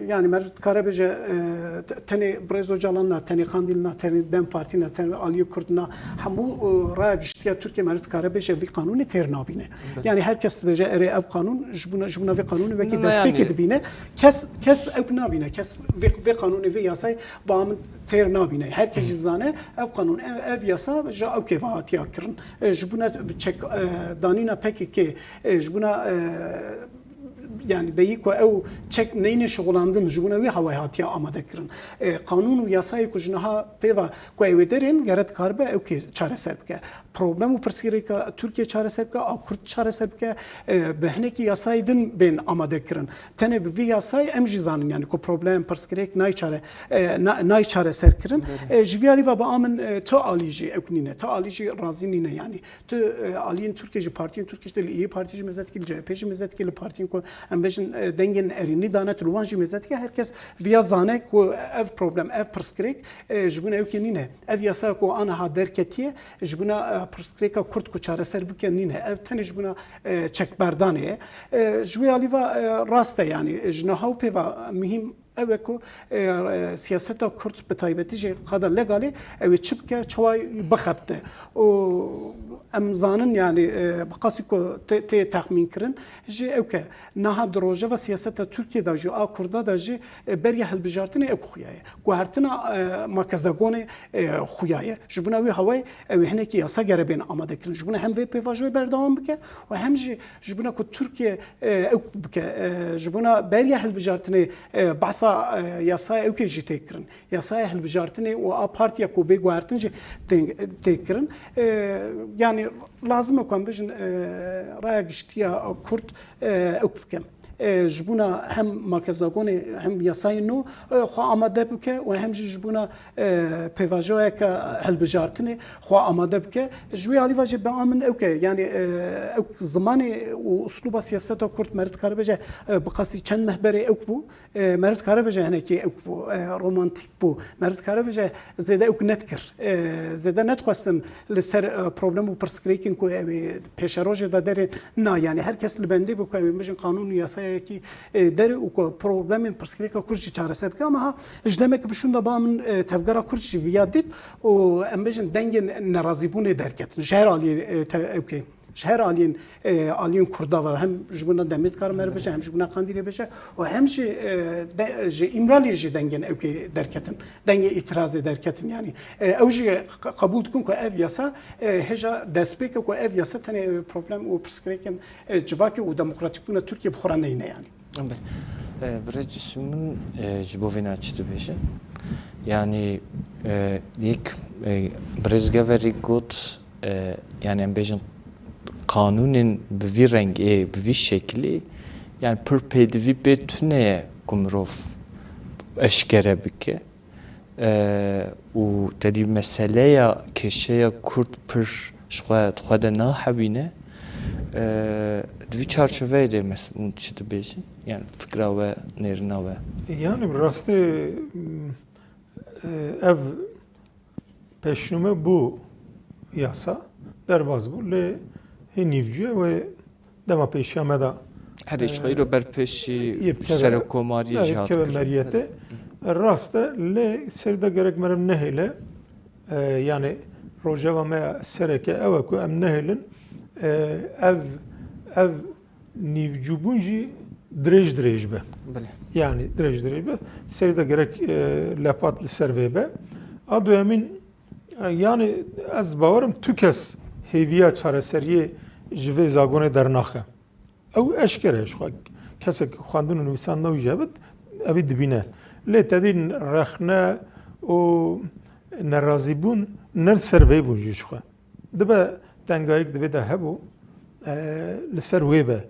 yani meriv dikare bêje, e, te-, tenê Birêz Ocalan na, tenê Qandîl na, tenê dem Partî na, tenê Aliyê Kurd na, hemû, e, raya giştiya Tirkiye meriv dikare bêje vî qanûnê têr nabîne. Evet. Yani her kes dibêje erê ev qanûn, ji bûna, ji bûna vê qanûnê wekî Ne, ne, destpêkê yani dibîne. Kes, kes ew nabîne, kes vê, vê qanûnê, vê yasayê ba min têr nabîne. Her kes jî zane ev qanûn, ev, ev yasa ji ew kêva hatiya kirin. E, ji bûna çek, e, danîna P K K, e, ji bûna, e, yani deyî ku ew çek neyne şixulandin, ji bûna wî hawayê hatiya amade kirin. E, qanûn û yasayê ku ji niha pêva ku ew ê derên gere dikaribe ew kê çareser bike. Problem û pirsgirêka Tirkiye çareser bike, a Kurd çareser bike, e, bi hinekî yasayê din bên amade kirin. Tenê bi vî yasayê em jî zanin, yani ku problem, pirsgirêk nayê çare, e, na-, nayê çareser kirin. E, ji vî alî ve bi a min, e, tu alî jî ew nîne, tu alî jî razî nîne yani. Tu, e, aliyên Tirkiye jî, partiyên Tirkiye jî, li İYİ Partî jî meze dikî, li C H P jî meze dikî, li partiyên ku em bêjin, e, dengên erênî dane, tu li wan jî mêze dike, her kes viya zane ku ev problem, ev pirsgirêk, e, ji bona ewkê nîne. Ev yasa ku aniha derketiye, ji bona, e, pirsgirêka Kurd ku çareser bike nîne. Ev tenê ji bona, e, çekberdanê ye. E, ji wê alî ve, e, rast e, yanî, e, ji niha û pê ve muhîm ew e ku, e, e, siyaseta Kurd bi taybetî jî qada legalê ew ê çi bike, çawa bixebite. Û em zanin, yanî, e, bi qasî ku tê, tê texmîn kirin jî ew ke niha di rojeva siyaseta Tirkiyê de jî, a Kurda de jî, e, beriya hilbijartinê ew xuya ye. Guhertina, e, makezagonê, e, xuya ye. Ji bona wî hawayê ew ê hinekî yasa gere bên amade kirin. Ji bona hem vê pêvajoyê berdewam bike û hem jî ji bona ku Tirkiye, e, ew bike, e, ji bona beriya hilbijartinê, e, behsa, e, yasaya ewkê jî tê kirin. Yasaya hilbijartinê û a partiya ku bê guhertin jî tê, tê kirin. E, yanî lazim e ku em bijin, e, raya giştiya Kurd, e, ew bike. E, ji bona hem makezagonê hem yasayê nû, e, xwe amade bike û hem jî ji bona, e, pêvajoyeke hilbijartinê xwe amade bike. Ji wê alî ve jî bea min ew ke, yanî, e, ew zimanê û uslûba siyaseta Kurd, meriv dikare bêje, e, bi qasî çend meh berê ew bû, e, meriv dikare bêje hinekî ew bû, e, romantîk bû, meriv dikare bêje zêde ew nedikir, e, zêde nedixwestin li ser, e, problem û pirsgirêkên ku ew ê pêşerojê de derên na, yanî her kes li bendê bû ku ew ê bijin qanûn û yasayekî, e, derê û ku problemên pirsgirêka Kurd jî çareser bike. Ama ha, ji demekî bi şûnda ba min, e, tevgera Kurd jî viya dît û em bêjin dengên nerazîbûnê derketin. Ji her aliyê, e, te-, ewkê, ji her aliyên, e, aliyên Kurda ve, hem ji bona Demê dikare meriv bêje, hem ji bona Qandîlê bêje û hem jî, e, de, ji Îmraliyê jî dengên ewkê derketin. Dengê îtirazê derketin. Yanî, e, ew jî qe-, qebûl dikin ku ev yasa, e, hêja destpêk e ku ev yasa tenê, e, problem û pirsgirêkên, e, civakê û demokratîkbûna Tirkiye bi xwe re neyne yanî. Belê. E, birêz Cisûm, min, e, ji bo vêna çi dibêje? Yanî, e, yek, e, birêz Geverî got, e, yanî em bêjin qanûnên bi vî rengê, bi vî şekilî, yanî pir pêdivî pê tune ye ku mirov eşkere bike. E, û tedî meseleya kêşeya Kurd pir ji xwe, di xwe de nahewîne. E, di vî çarçoveyê de mes-, hûn çi dibêjin? Yani fikra we, nêrina we? Yani bi rastî, e, ev pêşnûme bû yasa derbas bû, lê hê nîvcûye wê dema pêşiya me de, Herê ji xwe, e, îro berpêşî yê bi keve, serokomariyê, e, jî hat keve kirin. Meriyetê. Rast e, lê ser de gerek meriv nehêle, e, yani rojeva me ya sereke ew e ku em nehêlin, e, ev, ev nîvcûbûn jî dirêj dirêj be. Belê. Yani dirêj dirêj be. Ser de gerek, e, lepat li ser vê be. A duyemîn, e, yani ez bawerim tu kes hêviya çareseriyê ji vê zagonê dernaxe. Ew eşkere ji xwe. Kesek xwendin û nivîsandina wî jî hebit, evî dibîne. Lê tedî rexne û nerazîbûn ne li ser vê bûn jî ji xwe. Dibe tengayek di vê de hebû, e, li ser wê be.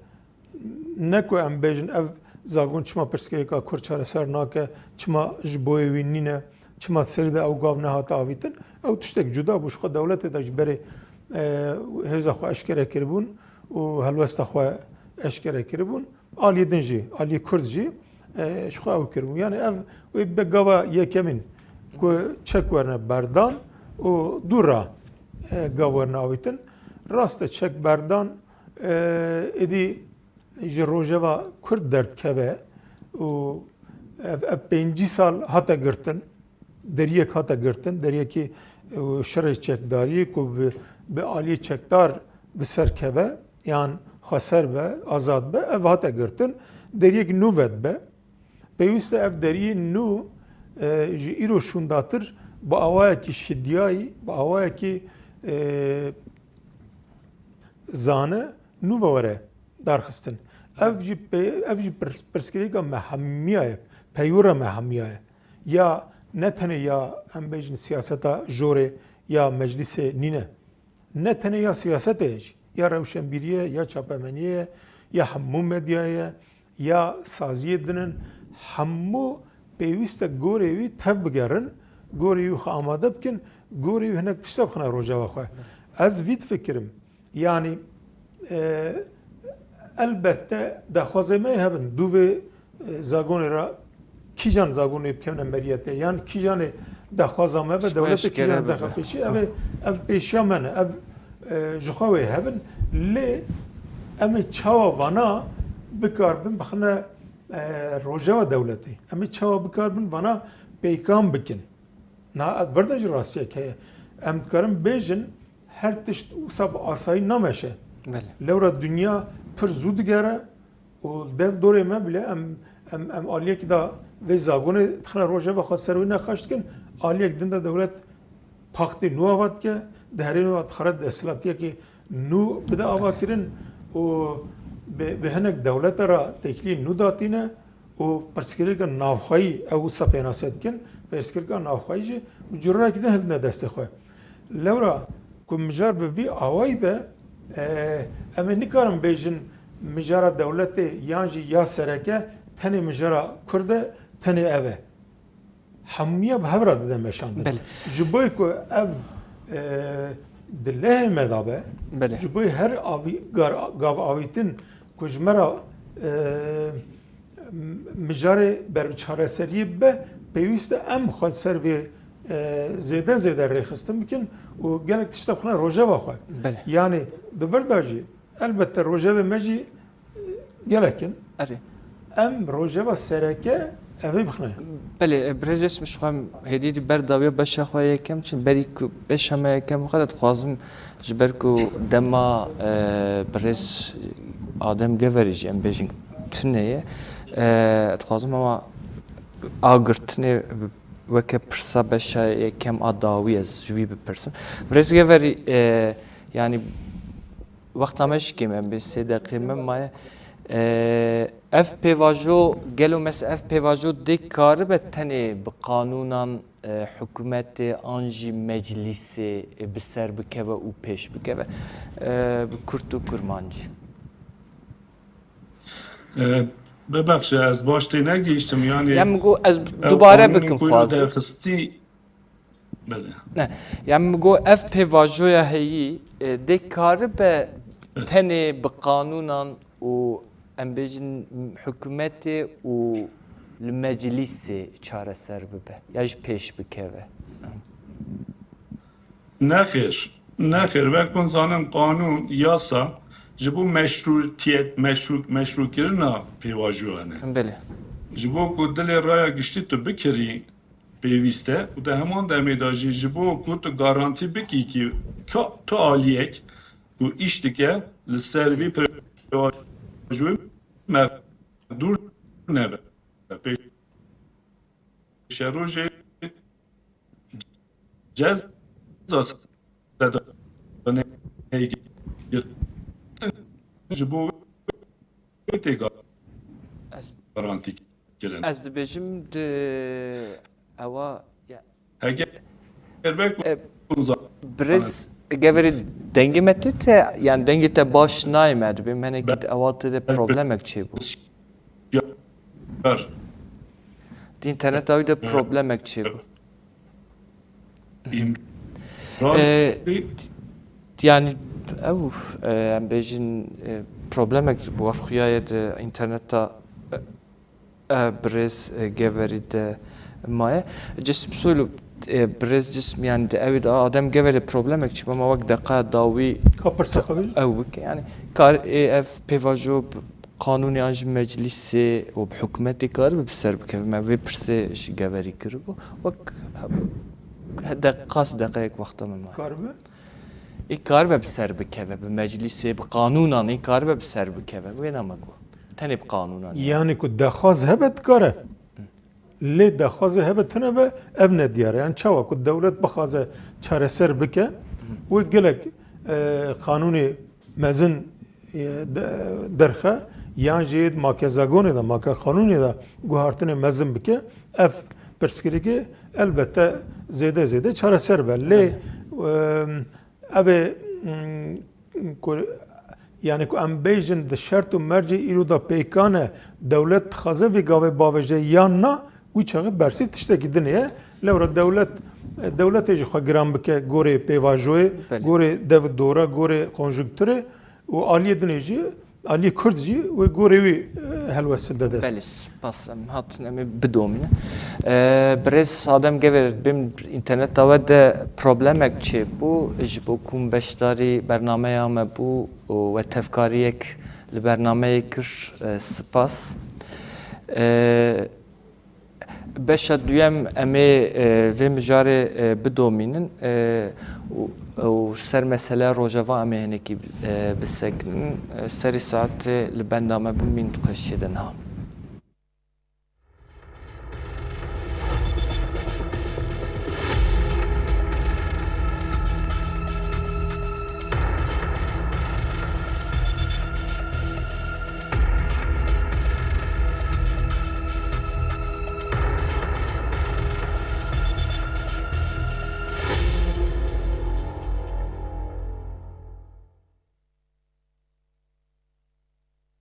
Ne ku em bêjin ev zagon çima pirsgirêka Kurd çareser nake, çima ji boyê wî nîne, çima di serî de ew gav nehate avîtin. Ew tiştek cuda bû, ji xwe dewletê de ji berê, e, hêza xwe eşkere kiribûn û helwesta xwe eşkere kiribûn. Aliyê din jî, aliyê Kurd jî, e, ji xwe ew kiribûn. Yani ev wê be gava yekemîn ku çek werine berdan û dû re, e, gav werine avîtin. Rast e, çek berdan, e, êdî ji rojeva Kurd derdikeve û ev, ev pêncî sal hate girtin. Deriyek hate girtin, deriyekî, e, şerê çekdariyê ku bi, bi aliyê çekdar bi ser keve, yan xweser be, azad be, ev hate girtin. Deriyek nû vedibe. Pêwîst e ev deriyê nû, e, ji îro şûndatir bi awayekî şidiyayî, bi awayekî, e, zane nû ve were darxistin. Ev jî pê-, ev jî pirs-, pirsgirêka me hemiya ye, peywira me hemiya ye. Ya ne tenê ya em bêjin siyaseta jorê ya meclîsê nîne. Ne tenê ya siyasetê ye jî, ya rewşenbîriyê ye, ya çapemeniyê ye, ya hemû medyayê ye, ya saziyê din in, hemû pêwîst e gorê wî tev bigerin, gorê wî xwe amade bikin, gorê wî hinek tişta bixine rojeva xwe. Ez vî difikirim. Yanî, e, Elbette daxwazê me hebin. Dû vê, e, zagonê re kîjan zagonê bikevne meriyetê, yan kîjanê daxwaza me be, dewletê kîjan daxe pêşî, ev ê, ev pêşiya me ne, ev, e, ji xwe wê hebin. Lê em ê çawa vana bikarbin bixine, e, rojeva dewletê? Em ê çawa bikarbin vana peykan bikin? Na, vir de jî rastiyek heye. Em dikarin bêjin, her tişt wisa bi asayî nameşe. Belê. Lewra dinya pir zû digere û dev dorê me bile em, em, em aliyekî de vê zagonê dixine rojeva xwe ser wê neqaş dikin. Aliyek din de dewlet paktê nû ava dike, di herêmê de dixwere desthilatiyekê nû bide avakirin û bi, bi hinek dewlete re têkiliyên nû datîne û pirsgirêka navxweyî ew wisa pênase dikin, pirsgirêka navxweyî jî bi curekî din hildine destê xwe. Lewra ku mijar bi vî awayî be, e, em ê nikarin bêjin mijara dewletê yan jî ya sereke tenê mijara Kurd e, tenê ev e. Hemiya bi hev re dide meşandin. Belê. Ji bo ku ev, e, di lehê me de be, Belê. ji bo her avî-, gar-, gav avîtin ku ji me re, e, m-, mijarê ber bi çareseriyê bibe, pêwîst e em xwe ser vê, e, zêde zêde rêxistin bikin û gelek tişta bixine rojeva xwe. Belê. Yanî di vir de jî elbette rojevê me jî, e, gelek in. Erê. Em rojeva sereke evê bixine. Belê, e, birêz Cesim, ji xwe em hêdî dî ber dawiya beşa xwe yekem çin, berî ku beşa me yekem xwe de dixwazim, ji ber ku dema, e, birêz Adem Geverî jî em bêjin tune ye, e, dixwazim ema agirtinê weke pirsa beşa yekem a dawî ez ji wî bipirsim. Birêz Geverî, e, yanî wexta me jî kêm e, em bê sê deqê me maye. E, ev pêvajo, gelo mes-, ev pêvajo dê karibe tenê bi qanûnan, e, hikûmetê an jî meclîsê, e, bi ser bikeve û pêş bikeve? E, bi kurt û kurmancî. E, bibexşe, ez baş tê negihîştim, yanî Ya min got, ez ew dubare qanûnên bikim ku îro xwazim. derxistî, belê. Ne, ya min got, ev pêvajoya heyî, e, dê karibe Evet. tenê bi qanûnan û, em bêjin, hikûmetê û li meclîsê çareser bibe, ya jî pêş bikeve? Nexêr, nexêr. Wek hûn zanin, qanûn, yasa ji bo meşrûtiyet, meşrû-, meşrûkirina pêvajoyan e. Belê. Ji bo ku dilê raya giştî tu bikirî, pêwîst e û di heman demê de jî ji bo ku tu garantî bikî ki ka-, tu aliyek ku îş dike li ser vî pêvajoyê mexdûr nebe. Pêşerojê ceza sedanê girtin ji bo wê tê Ez garantî kirin. Ez dibêjim di ewa, ya. Heger wek E, Birêz Geverî, dengê me tê te, yani dengê te baş nayê me, dibêm henekî Be- ewa tê de Be- problemek çêbû. Yar. Di interneta wî de problemek çêbû. E, yani ew, e, em bêjin, e, problemek ji bo xuyaye di interneta, e, e, birêz, e, Geverî de maye. Cisim Soylu, e, birêz Cisim, yani de ew de Adem Geverî problemek çi, ama wek deqa dawî Ka pirsa xwe bêjî. ew bike. Yani kar, e, ev pêvajo qanûnê an ji meclîsê û bi hikûmetê karibe bi ser bikeve. Me vê pirsê ji Geverî kiribû. Wek he-, deqas deqeyek wexta min maye. Karibe? Ê karibe bi ser bikeve, bi meclîsê, bi qanûnan ê karibe bi ser bikeve. Wê ne me got. Tenê bi qanûnan. Yani ku dexwaz hebe dikare. Lê dexwazê hebe tune be, ev ne diyar e. Yani çawa ku dewlet bixwaze çareser bike, wê gelek, e, qanûnê mezin, e, de-, derxe, yan jî makezagonê de, makeqanûnê de guhartinê mezin bike, ev pirsgirêkê elbette zêde zêde çareser be. Lê, e, ev ê, mm, ku, yani ku em bêjin di şert û mercê îro de pêkan e, dewlet dixwaze vê gavê bavêje yan na, wî çaxê bersî tiştekî dinê ye. Lewra dewlet, dewletê jî xwe giran bike gorê pêvajoyê, Belê. gorê dev dora, gorê konjunkturê û aliyê dinê jî aliyê Kurd jî wê gorê wî e, helwestin de dest. Belê, spas, em hatin em ê bidomînin. E, Birêz Adem Gever, bim înterneta we de problemek çêbû, ji bo ku min beşdarî bernameya me bû û we tevkariyek li bernameyê kir, e, spas. E, Beşa duyem em ê e, vê mijarê e, bidomînin e, û- û ser meseleya Rojava em ê hinekî e, bisekinin. E, Serî saetê li benda me bûn, mîn xweşiyê de niha.